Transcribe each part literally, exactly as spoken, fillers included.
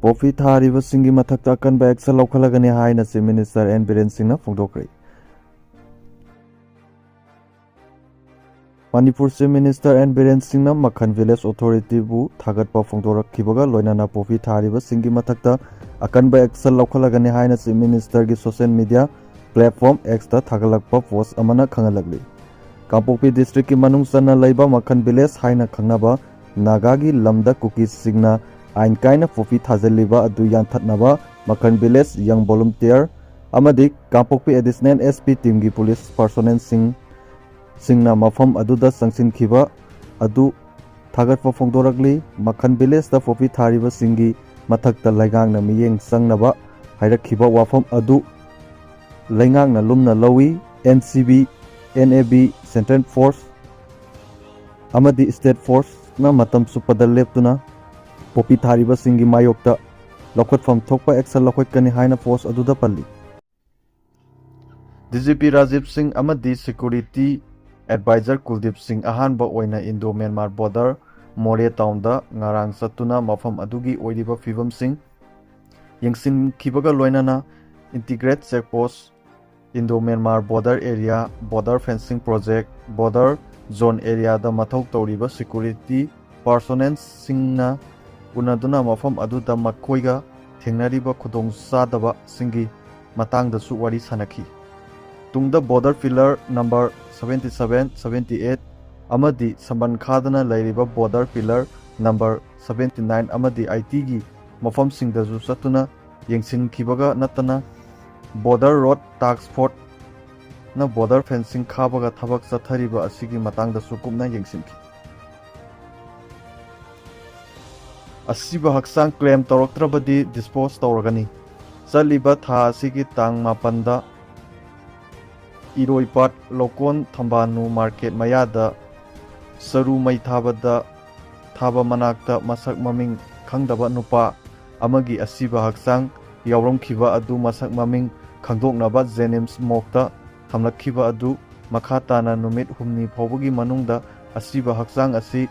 Poppy ꯊꯥꯔꯤꯕꯁꯤꯡꯒꯤ ꯃꯊꯛꯇ ꯑꯀꯟꯕ action ꯂꯧꯈꯠꯂꯒꯅꯤ ꯍꯥꯏꯅ Chief Minister N ꯕꯤꯔꯦꯟ ꯁꯤꯡꯅ ꯐꯣꯡꯗꯣꯛꯈ꯭ꯔꯦ꯫ Manipur Chief Minister N Biren ꯁꯤꯡꯅ ꯃꯈꯟ Village Authority ꯕꯨ ꯊꯥꯒꯠꯄ ꯐꯣꯡꯗꯣꯔꯛꯈꯤꯕꯒ ꯂꯣꯏꯅꯅ ꯄꯣꯄꯤ ꯊꯥꯔꯤꯕꯁꯤꯡꯒꯤ ꯃꯊꯛꯇ ꯑꯀꯟꯕ action ꯂꯧꯈꯠꯂꯒꯅꯤ ꯍꯥꯏꯅ Chief Minister ꯒꯤ social media platform X ꯇ ꯊꯥꯒꯠꯂꯛꯄ post ꯑꯃꯅ ꯈꯪꯍꯜꯂꯛꯂꯤ꯫ ꯀꯥꯡꯄꯣꯛꯄꯤ district ꯀꯤ ꯃꯅꯨꯡ ꯆꯟꯅ ꯂꯩꯕ ꯃꯈꯟ Village ꯍꯥꯏꯅ ꯈꯪꯅꯕ ꯅꯥꯒꯥꯒꯤ ꯂꯝꯗ ꯀꯨꯀꯤꯁꯤꯡꯅ ꯑꯥꯏꯟ ꯀꯥꯏꯅ ꯄꯣꯄꯤ ꯊꯥꯖꯤꯜꯂꯤꯕ ꯑꯗꯨ ꯌꯥꯟꯊꯠꯅꯕ ꯃꯈꯟ Village Young Volunteer ꯑꯃꯗꯤ ꯀꯥꯡꯄꯣꯛꯄꯤ Additional S P team ꯒꯤ police personnel ꯁꯤꯡ, ꯁꯤꯡꯅ ꯃꯐꯝ ꯑꯗꯨꯗ ꯆꯪꯁꯤꯟꯈꯤꯕ ꯑꯗꯨ ꯊꯥꯒꯠꯄ ꯐꯣꯡꯗꯣꯔꯛꯂꯤ꯫ ꯃꯈꯟ Village ꯇ ꯄꯣꯄꯤ ꯊꯥꯔꯤꯕꯁꯤꯡꯒꯤ ꯃꯊꯛꯇ ꯂꯩꯉꯥꯛꯅ ꯃꯤꯠꯌꯦꯡ ꯆꯪꯅꯕ ꯍꯥꯏꯔꯛꯈꯤꯕ ꯋꯥꯐꯝ ꯑꯗꯨ ꯂꯩꯉꯥꯛꯅ ꯂꯨꯝꯅ ꯂꯧꯏ꯫ N C B, N A B, Central Force ꯑꯃꯗꯤ State Force ꯅ ꯃꯇꯝ ꯆꯨꯞꯄꯗ ꯂꯦꯞꯇꯨꯅ ꯄꯣꯄꯤ ꯊꯥꯔꯤꯕꯁꯤꯡꯒꯤ ꯃꯥꯌꯣꯛꯇ ꯂꯧꯈꯠꯐꯝ ꯊꯣꯛꯄ action ꯂꯧꯈꯠꯀꯅꯤ ꯍꯥꯏꯅ post ꯑꯗꯨꯗ ꯄꯜꯂꯤ꯫ D G P ꯔꯥꯖꯤꯕ ꯁꯤꯡ ꯑꯃꯗꯤ Security Advisor ꯀꯨꯜꯗꯤꯞ ꯁꯤꯡ ꯑꯍꯥꯟꯕ ꯑꯣꯏꯅ Indo Myanmar border ꯃꯣꯔꯦ town ꯗ ꯉꯔꯥꯡ ꯆꯠꯇꯨꯅ ꯃꯐꯝ ꯑꯗꯨꯒꯤ ꯑꯣꯏꯔꯤꯕ ꯐꯤꯕꯝꯁꯤꯡ ꯌꯦꯡꯁꯤꯟꯈꯤꯕꯒ ꯂꯣꯏꯅꯅ Integrated Check Post, Indo Myanmar border area, border fencing project, border zone area ꯗ ꯃꯊꯧ ꯇꯧꯔꯤꯕ security personnel ꯁꯤꯡꯅ ꯎꯅꯗꯨꯅ ꯃꯐꯝ ꯑꯗꯨꯗ ꯃꯈꯣꯏꯒ ꯊꯦꯡꯅꯔꯤꯕ ꯈꯨꯗꯣꯡꯆꯥꯗꯕꯁꯤꯡꯒꯤ ꯃꯇꯥꯡꯗꯁꯨ ꯋꯥꯔꯤ ꯁꯥꯅꯈꯤ꯫ ꯇꯨꯡꯗ border pillar number seventy seven, seventy eight ꯑꯃꯗꯤ ꯁꯝꯕꯟ ꯈꯥꯗꯅ ꯂꯩꯔꯤꯕ border pillar number seventy nine ꯑꯃꯗꯤ eighty ꯒꯤ ꯃꯐꯝꯁꯤꯡꯗꯁꯨ ꯆꯠꯇꯨꯅ ꯌꯦꯡꯁꯤꯟꯈꯤꯕꯒ ꯅꯠꯇꯅ Border Road Task Force ꯅ border fencing ꯈꯥꯕꯒ ꯊꯕꯛ ꯆꯠꯊꯔꯤꯕ ꯑꯁꯤꯒꯤ ꯃꯇꯥꯡꯗꯁꯨ ꯀꯨꯞꯅ ꯌꯦꯡꯁꯤꯟꯈꯤ꯫ ꯑꯁꯤꯕ ꯍꯛꯆꯥꯡ claim ꯇꯧꯔꯛꯇ꯭ꯔꯕꯗꯤ dispose ꯇꯧꯔꯒꯅꯤ꯫ ꯆꯠꯂꯤꯕ ꯊꯥ ꯑꯁꯤꯒꯤ ꯇꯥꯡ ꯃꯥꯄꯟꯗ ꯏꯔꯣꯏꯄꯥꯠ ꯂꯧꯀꯣꯟ ꯊꯝꯕꯥꯜꯅꯨ market ꯃꯌꯥꯗ ꯆꯔꯨ ꯃꯩ ꯊꯥꯕꯗ, ꯊꯥꯕ ꯃꯅꯥꯛꯇ ꯃꯁꯛ ꯃꯃꯤꯡ ꯈꯪꯗꯕ ꯅꯨꯄꯥ ꯑꯃꯒꯤ ꯑꯁꯤꯕ ꯍꯛꯆꯥꯡ ꯌꯥꯎꯔꯝꯈꯤꯕ ꯑꯗꯨ ꯃꯁꯛ ꯃꯃꯤꯡ ꯈꯪꯗꯣꯛꯅꯕ JNIMS morgue ꯇ ꯊꯝꯂꯛꯈꯤꯕ ꯑꯗꯨ ꯃꯈꯥ ꯇꯥꯅ ꯅꯨꯃꯤꯠ ꯍꯨꯝꯅꯤ ꯐꯥꯎꯕꯒꯤ ꯃꯅꯨꯡꯗ ꯑꯁꯤꯕ ꯍꯛꯆꯥꯡ ꯑꯁꯤ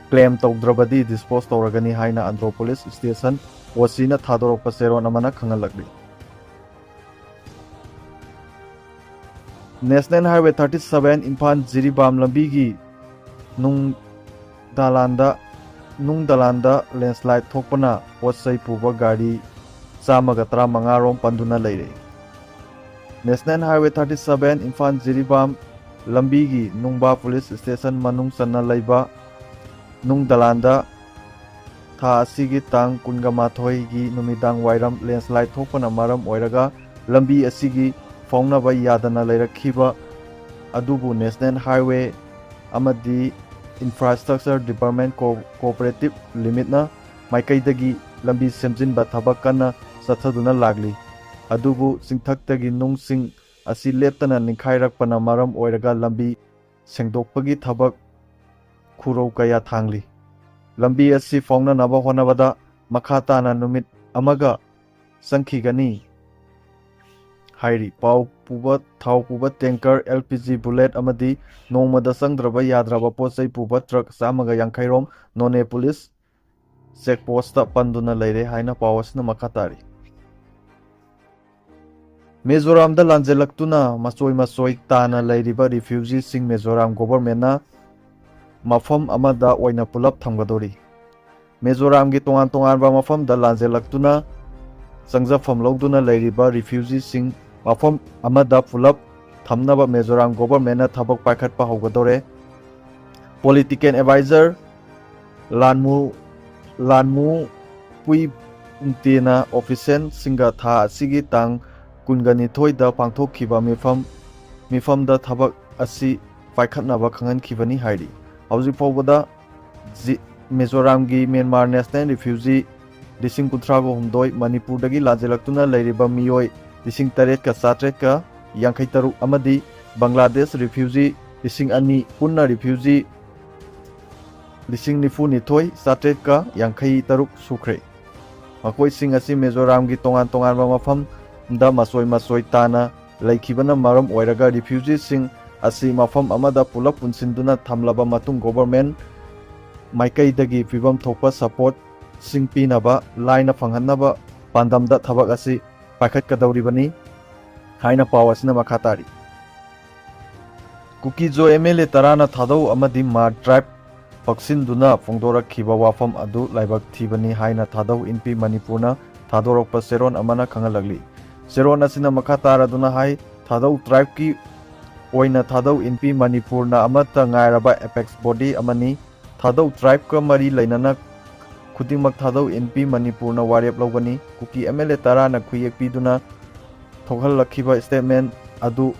ꯀ꯭ꯂꯦꯝ ꯇꯧꯗ꯭ꯔꯕꯗꯤ ꯗꯤꯁꯄꯣꯁ ꯇꯧꯔꯒꯅꯤ ꯍꯥꯏꯅ ꯑꯟꯗ꯭ꯔꯣ ꯄꯨꯂꯤꯁ ꯁ꯭ꯇꯦꯁꯟ ꯑꯣ ꯁꯤꯅ ꯊꯥꯗꯣꯔꯛꯄ ꯆꯦꯔꯣꯜ ꯑꯃꯅ ꯈꯪꯍꯜꯂꯛꯂꯤ꯫ National highway thirty seven Imphal ꯖꯤꯔꯤꯕꯥꯝ ꯂꯝꯕꯤꯒꯤ ꯅꯨꯡ ꯗꯂꯥꯟꯗ, ꯅꯨꯡ ꯗꯂꯥꯟꯗ ꯂꯦꯟꯁꯂꯥꯏꯠ ꯊꯣꯛꯄꯅ ꯄꯣꯠ ꯆꯩ ꯄꯨꯕ ꯒꯥꯔꯤ ꯆꯥꯝꯃꯒ ꯇꯔꯥꯃꯉꯥ ꯔꯣꯝ ꯄꯟꯗꯨꯅ ꯂꯩꯔꯦ꯫ National highway thirty seven Imphal ꯖꯤꯔꯤꯕꯥꯝ ꯂꯝꯕꯤꯒꯤ ꯅꯨꯡꯕꯥ ꯄꯨꯂꯤꯁ ꯁ꯭ꯇꯦꯁꯟ ꯃꯅꯨꯡ ꯆꯟꯅ ꯂꯩꯕ ꯅꯨꯡ ꯗꯂꯥꯟꯗ ꯊꯥ ꯑꯁꯤꯒꯤ ꯇꯥꯡ ꯀꯨꯟꯒ ꯃꯥꯊꯣꯏꯒꯤ ꯅꯨꯃꯤꯗꯥꯡ ꯋꯥꯏꯔꯝ ꯂꯦꯟꯁꯂꯥꯏꯠ ꯊꯣꯛꯄꯅ ꯃꯔꯝ ꯑꯣꯏꯔꯒ ꯂꯝꯕꯤ ꯑꯁꯤꯒꯤ ꯐꯥꯎꯅꯕ ꯌꯥꯗꯅ ꯂꯩꯔꯛꯈꯤꯕ ꯑꯗꯨꯕꯨ ꯅꯦꯁꯅꯦꯜ ꯍꯥꯏꯋꯦ ꯑꯃꯗꯤ ꯏꯟꯐ꯭ꯔꯥꯁ꯭ꯇ꯭ꯔꯛꯆꯔ ꯗꯤꯄꯥꯔꯠꯃꯦꯟ ꯀꯣ-, ꯀꯣꯑꯣꯄꯔꯦꯇꯤꯚ ꯂꯤꯃꯤꯠꯅ ꯃꯥꯏꯀꯩꯗꯒꯤ ꯂꯝꯕꯤ ꯁꯦꯝꯖꯤꯟꯕ ꯊꯕꯛ ꯀꯟꯅ ꯆꯠꯊꯗꯨꯅ ꯂꯥꯛꯂꯤ꯫ ꯑꯗꯨꯕꯨ ꯆꯤꯡꯊꯛꯇꯒꯤ ꯅꯨꯡꯁꯤꯡ ꯑꯁꯤ ꯂꯦꯞꯇꯅ ꯅꯤꯡꯈꯥꯏꯔꯛꯄꯅ ꯃꯔꯝ ꯑꯣꯏꯔꯒ ꯂꯝꯕꯤ ꯁꯦꯡꯗꯣꯛꯄꯒꯤ ꯊꯕꯛ ꯈꯨꯔꯧ ꯀꯌꯥ ꯊꯥꯡꯂꯤ꯫ ꯂꯝꯕꯤ ꯑꯁꯤ ꯐꯥꯎꯅꯅꯕ ꯍꯣꯠꯅꯕꯗ ꯃꯈꯥ ꯇꯥꯅ ꯅꯨꯃꯤꯠ ꯑꯃꯒ ꯆꯪꯈꯤꯒꯅꯤ ꯍꯥꯏꯔꯤ꯫ ꯄꯥꯎ ꯄꯨꯕ, ꯊꯥꯎ ꯄꯨꯕ tanker, L P G bullet ꯑꯃꯗꯤ ꯅꯣꯡꯃꯗ ꯆꯪꯗ꯭ꯔꯕ ꯌꯥꯗ꯭ꯔꯕ ꯄꯣꯠ ꯆꯩ ꯄꯨꯕ ꯇ꯭ꯔꯛ ꯆꯥꯝꯃꯒ ꯌꯥꯡꯈꯩ ꯔꯣꯝ ꯅꯣꯅꯦ ꯄꯨꯂꯤꯁ ꯆꯦꯛ ꯄꯣꯁꯇ ꯄꯟꯗꯨꯅ ꯂꯩꯔꯦ ꯍꯥꯏꯅ ꯄꯥꯎ ꯑꯁꯤꯅ ꯃꯈꯥ ꯇꯥꯔꯤ꯫ ꯃꯤꯖꯣꯔꯥꯝꯗ ꯂꯥꯟꯖꯦꯜꯂꯛꯇꯨꯅ ꯃꯆꯣꯏ ꯃꯆꯣꯏ ꯇꯥꯅ ꯂꯩꯔꯤꯕ ꯔꯤꯐ꯭ꯌꯨꯖꯤꯁꯤꯡ ꯃꯤꯖꯣꯔꯥꯝ ꯒꯣꯚꯔꯟꯃꯦꯟꯠꯅ ꯃꯐꯝ ꯑꯃꯗ ꯑꯣꯏꯅ ꯄꯨꯂꯞ ꯊꯝꯒꯗꯧꯔꯤ꯫ ꯃꯤꯖꯣꯔꯥꯝꯒꯤ ꯇꯣꯉꯥꯟ ꯇꯣꯉꯥꯟꯕ ꯃꯐꯝꯗ ꯂꯥꯟꯖꯦꯜꯂꯛꯇꯨꯅ ꯆꯪꯖꯐꯝ ꯂꯧꯗꯨꯅ ꯂꯩꯔꯤꯕ ꯔꯤꯐ꯭ꯌꯨꯖꯤꯁꯤꯡ ꯃꯐꯝ ꯑꯃꯗ ꯄꯨꯂꯞ ꯊꯝꯅꯕ ꯃꯤꯖꯣꯔꯥꯝ ꯒꯣꯚꯔꯟꯃꯦꯟꯠꯅ ꯊꯕꯛ ꯄꯥꯏꯈꯠꯄ ꯍꯧꯒꯗꯧꯔꯦ꯫ ꯄꯣꯂꯤꯇꯤꯀꯦꯜ ꯑꯦꯗꯚꯥꯏꯖꯔ ꯂꯥꯟꯃꯨ, ꯂꯥꯟꯃꯨ ꯄꯨꯏ ꯄꯨꯡꯇꯦꯅ ꯑꯣꯐꯤꯁꯤꯌꯦꯜꯁꯤꯡꯒ ꯊꯥ ꯑꯁꯤꯒꯤ ꯇꯥꯡ ꯀꯨꯟꯒ ꯅꯤꯊꯣꯏꯗ ꯄꯥꯡꯊꯣꯛꯈꯤꯕ ꯃꯤꯐꯝ, ꯃꯤꯐꯝꯗ ꯊꯕꯛ ꯑꯁꯤ ꯄꯥꯏꯈꯠꯅꯕ ꯈꯪꯍꯟꯈꯤꯕꯅꯤ ꯍꯥꯏꯔꯤ꯫ ꯍꯧꯖꯤꯛ ꯐꯥꯎꯕꯗ ꯖꯤ-, ꯃꯤꯖꯣꯔꯥꯝꯒꯤ ꯃ꯭ꯌꯥꯟꯃꯥꯔ ꯅꯦꯁꯅꯦꯜ ꯔꯤꯐ꯭ꯌꯨꯖꯤ ꯂꯤꯁꯤꯡ ꯀꯨꯟꯊ꯭ꯔꯥꯒ ꯍꯨꯝꯗꯣꯏ, ꯃꯅꯤꯄꯨꯔꯗꯒꯤ ꯂꯥꯟꯖꯦꯜꯂꯛꯇꯨꯅ ꯂꯩꯔꯤꯕ ꯃꯤꯑꯣꯏ ꯂꯤꯁꯤꯡ ꯇꯔꯦꯠꯀ ꯆꯥꯇ꯭ꯔꯦꯠꯀ ꯌꯥꯡꯈꯩ ꯇꯔꯨꯛ ꯑꯃꯗꯤ ꯕꯪꯒ꯭ꯂꯥꯗꯦꯁ ꯔꯤꯐ꯭ꯌꯨꯖꯤ ꯂꯤꯁꯤꯡ ꯑꯅꯤ, ꯄꯨꯟꯅ ꯔꯤꯐ꯭ꯌꯨꯖꯤ ꯂꯤꯁꯤꯡ ꯅꯤꯐꯨ ꯅꯤꯊꯣꯏ ꯆꯥꯇ꯭ꯔꯦꯠꯀ ꯌꯥꯡꯈꯩ ꯇꯔꯨꯛ ꯁꯨꯈ꯭ꯔꯦ꯫ ꯃꯈꯣꯏꯁꯤꯡ ꯑꯁꯤ ꯃꯤꯖꯣꯔꯥꯝꯒꯤ ꯇꯣꯉꯥꯟ ꯇꯣꯉꯥꯟꯕ ꯃꯐꯝꯗ ꯃꯆꯣꯏ ꯃꯆꯣꯏ ꯇꯥꯅ ꯂꯩꯈꯤꯕꯅ ꯃꯔꯝ ꯑꯣꯏꯔꯒ ꯔꯤꯐ꯭ꯌꯨꯖꯤꯁꯤꯡ ꯑꯁꯤ ꯃꯐꯝ ꯑꯃꯗ ꯄꯨꯂꯞ ꯄꯨꯟꯁꯤꯟꯗꯨꯅ ꯊꯝꯂꯕ ꯃꯇꯨꯡ ꯒꯣꯚꯔꯟꯃꯦꯟꯠ ꯃꯥꯏꯀꯩꯗꯒꯤ ꯐꯤꯕꯝ ꯊꯣꯛꯄ supportꯁꯤꯡ ꯄꯤꯅꯕ ꯂꯥꯏꯅ ꯐꯪꯍꯟꯅꯕ ꯄꯥꯟꯗꯝꯗ ꯊꯕꯛ ꯑꯁꯤ ꯄꯥꯏꯈꯠꯀꯗꯧꯔꯤꯕꯅꯤ ꯍꯥꯏꯅ ꯄꯥꯎ ꯑꯁꯤꯅ ꯃꯈꯥ ꯇꯥꯔꯤ꯫ ꯀꯨꯀꯤ-ꯖꯣ MLA ꯇꯔꯥꯅ ꯊꯥꯗꯧ ꯑꯃꯗꯤ ꯃꯥ tribe ꯄꯛꯁꯤꯟꯗꯨꯅ ꯐꯣꯡꯗꯣꯔꯛꯈꯤꯕ ꯋꯥꯐꯝ ꯑꯗꯨ ꯂꯥꯏꯕꯛ ꯊꯤꯕꯅꯤ ꯍꯥꯏꯅ ꯊꯥꯗꯧ ꯏꯟꯄꯤ ꯃꯅꯤꯄꯨꯔꯅ ꯊꯥꯗꯣꯔꯛꯄ ꯆꯦꯔꯣꯜ ꯑꯃꯅ ꯈꯪꯍꯜꯂꯛꯂꯤ꯫ ꯆꯦꯔꯣꯜ ꯑꯁꯤꯅ ꯃꯈꯥ ꯇꯥꯔꯗꯨꯅ ꯍꯥꯏ, ꯊꯥꯗꯧ tribeꯀꯤ ꯑꯣꯏꯅ ꯊꯥꯗꯧ ꯏꯟꯄꯤ ꯃꯅꯤꯄꯨꯔꯅ ꯑꯃꯠꯇ ꯉꯥꯏꯔꯕ apex body ꯑꯃꯅꯤ꯫ ꯊꯥꯗꯧ tribeꯀ ꯃꯔꯤ ꯂꯩꯅꯅ ꯈꯨꯗꯤꯡꯃꯛ ꯊꯥꯗꯧ ꯏꯟꯄꯤ ꯃꯅꯤꯄꯨꯔꯅ ꯋꯥꯔꯦꯞ ꯂꯧꯒꯅꯤ꯫ ꯀꯨꯀꯤ MLA ꯇꯔꯥꯅ ꯈꯨꯌꯦꯛ ꯄꯤꯗꯨꯅ ꯊꯣꯛꯍꯜꯂꯛꯈꯤꯕ statement ꯑꯗꯨ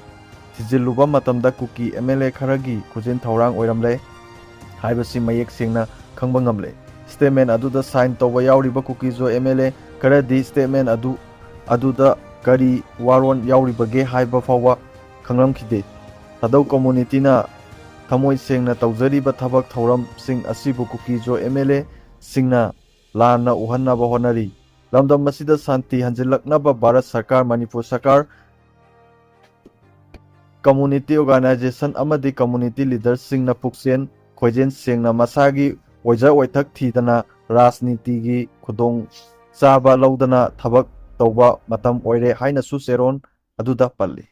ꯊꯤꯖꯤꯜꯂꯨꯕ ꯃꯇꯝꯗ ꯀꯨꯀꯤ MLA ꯈꯔꯒꯤ ꯈꯨꯖꯤꯟ ꯊꯧꯔꯥꯡ ꯑꯣꯏꯔꯝꯂꯦ ꯍꯥꯏꯕꯁꯤ ꯃꯌꯦꯛ ꯁꯦꯡꯅ ꯈꯪꯕ ꯉꯝꯂꯦ꯫ Statement ꯑꯗꯨꯗ sign ꯇꯧꯕ ꯌꯥꯎꯔꯤꯕ ꯀꯨꯀꯤ-ꯖꯣ MLA ꯈꯔꯗꯤ statement ꯑꯗꯨ, ꯑꯗꯨꯗ ꯀꯔꯤ ꯋꯥꯔꯣꯜ ꯌꯥꯎꯔꯤꯕꯒꯦ ꯍꯥꯏꯕ ꯐꯥꯎꯕ ꯈꯪꯂꯝꯈꯤꯗꯦ꯫ ꯊꯥꯗꯧ communityꯅ ꯊꯃꯣꯏ ꯁꯦꯡꯅ ꯇꯧꯖꯔꯤꯕ ꯊꯕꯛ ꯊꯧꯔꯝꯁꯤꯡ ꯑꯁꯤꯕꯨ ꯀꯨꯀꯤ-ꯖꯣ MLAꯁꯤꯡꯅ ꯂꯥꯟꯅ ꯎꯍꯟꯅꯕ ꯍꯣꯠꯅꯔꯤ꯫ ꯂꯝꯗꯝ ꯑꯁꯤꯗ ꯁꯥꯟꯇꯤ ꯍꯟꯖꯤꯜꯂꯛꯅꯕ ꯚꯥꯔꯠ ꯁꯔꯀꯥꯔ, ꯃꯅꯤꯄꯨꯔ ꯁꯔꯀꯥꯔ, community organisation ꯑꯃꯗꯤ community leaderꯁꯤꯡꯅ ꯄꯨꯛꯆꯦꯜ ꯈꯣꯏꯖꯦꯜ ꯁꯦꯡꯅ ꯃꯁꯥꯒꯤ ꯑꯣꯏꯖ ꯑꯣꯏꯊꯛ ꯊꯤꯗꯅ ꯔꯥꯖꯅꯤꯇꯤꯒꯤ ꯈꯨꯗꯣꯡ ꯆꯥꯕ ꯂꯧꯗꯅ ꯊꯕꯛ ꯇꯧꯕ ꯃꯇꯝ ꯑꯣꯏꯔꯦ ꯍꯥꯏꯅꯁꯨ ꯆꯦꯔꯣꯜ ꯑꯗꯨꯗ ꯄꯜꯂꯤ꯫